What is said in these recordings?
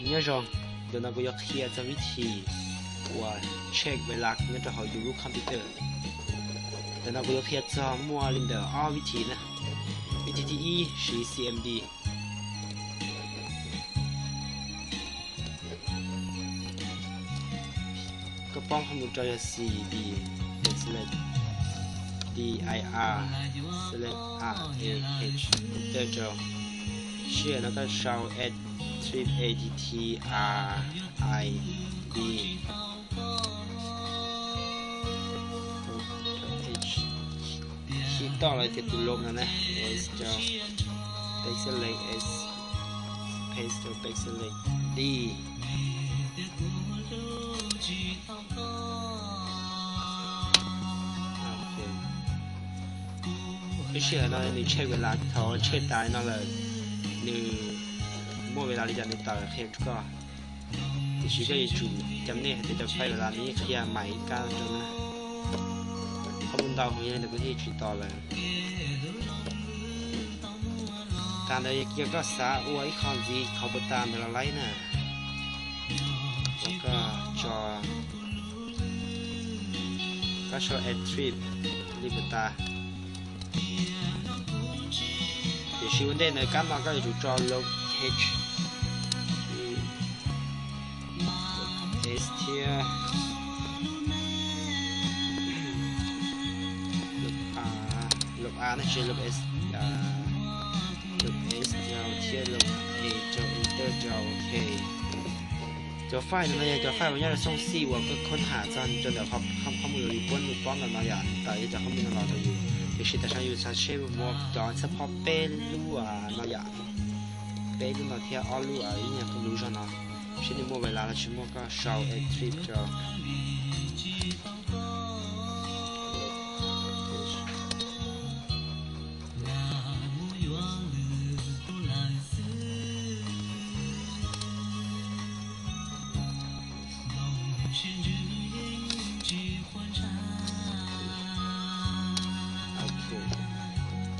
Nyob zoo, ntawm no kuv yuav qhia txog vib thim uas check vlog nyob rau hauv yus lub computer. Ntawm no kuv yuav qhia txog muaj li ntawm ob vib thim na. Vib thim thib ib siv C M D. Koj paub qhov mus rau yog C D, select D I R, select R A H, enter rau. Sij hawm no koj sau at trip A T T R I B. Xib toj los tias tus lub no na, S rau, back select S, paste rau back select D. Lub sij hawm no nws check vlog, thaum check tas no lawm, nws muaj vlog li cas nws tawm qhia rau koj. Tiam sis koj yuav tsum cov nej hais tias cov file vlog nws yeej qhia mais ib kab rau na. Qhov mus ntau heev yog li ntawd kuv thiaj tsis tos lawm. Tas ntawd yog koj xav ua ib qho ntxiv qhov puas tas ntawd los laib na. Koj tso, koj sau add trip li puas tas. Tiam sis ua ntej ntawd kab no koj yuav tsum tso load H, S thiab load A, load A no tsis load S, load S rau thiab load A rau enter rau OK. Cov file no yog cov file uas nyob rau xoo xij uas koj khoob tham txog rau ntawm qhov mus los yus puab nws pob ntawm no yom, tawm yog cov qhov mus no los rau yus. Tiam sis tam sim no yus xav seb muaj cov txhab phob peb lub no yom, peb lub no thiab ob lub ib nyuag lub zog no, seb nws muaj vlog los tsis muaj, koj sau add trip rau.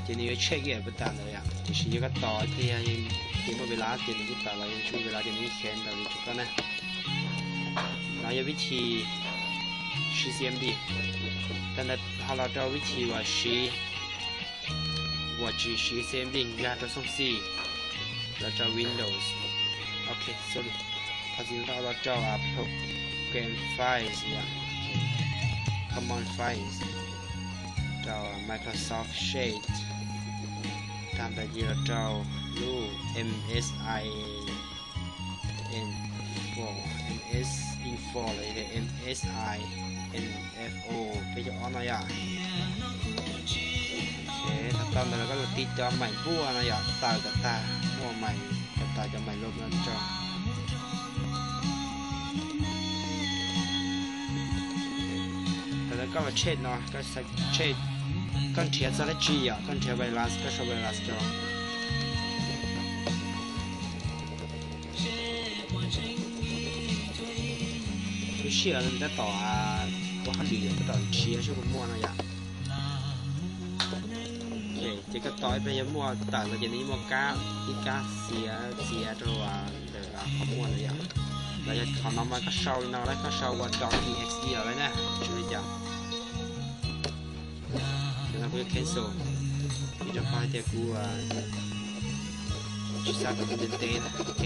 Ces nws yuav check ib yam puas tas ntawd yom, tiam sis yog koj tos ib pliag, ces muaj vlog ces nws yeej tawm los, yog tsis muaj vlog ces nws yeej khiav ntawd li rau koj na. No yog vib thim siv C M D. Tag ntawd ho los rau vib thim uas siv, uas tsis siv C M D, nkag rau xoo xij, los rau Windows. Ok, sorry. Thov txim, los rau Program Files yom, Command Files, rau Microsoft Shade. Tag ntawd ces los rau lub M S I Info, M S Info los yog M S I Info peb caug ob no yom. Thaum tau ntawd lawm koj los tiv cov mais npuaj no yom, tawm kom tag, muaj mais kom tawm cov mais loj no rau. Thaum ntawd koj los check no, koj check, koj nrhiav txog dab tsi yom, koj nrhiav virus, koj sau virus rau. Lub sij hawm tab tom ua hauj lwm yom, tab tom nrhiav seb puas muaj no yom. Ces koj tos ib pliag, yog muaj tawm los ces nws yeej muaj kab, ib kab txiav txiav rau ntawm qhov muaj ntawd yom. Los yog qhov no mas koj sau li no lawm, koj sau ua dot E X E los lawm na, tsis ua li cas. Ntawm no kuv yuav cancel, vim rau qhov hais tias kuv tsis xav kom kuv ntev ntev na. Ok.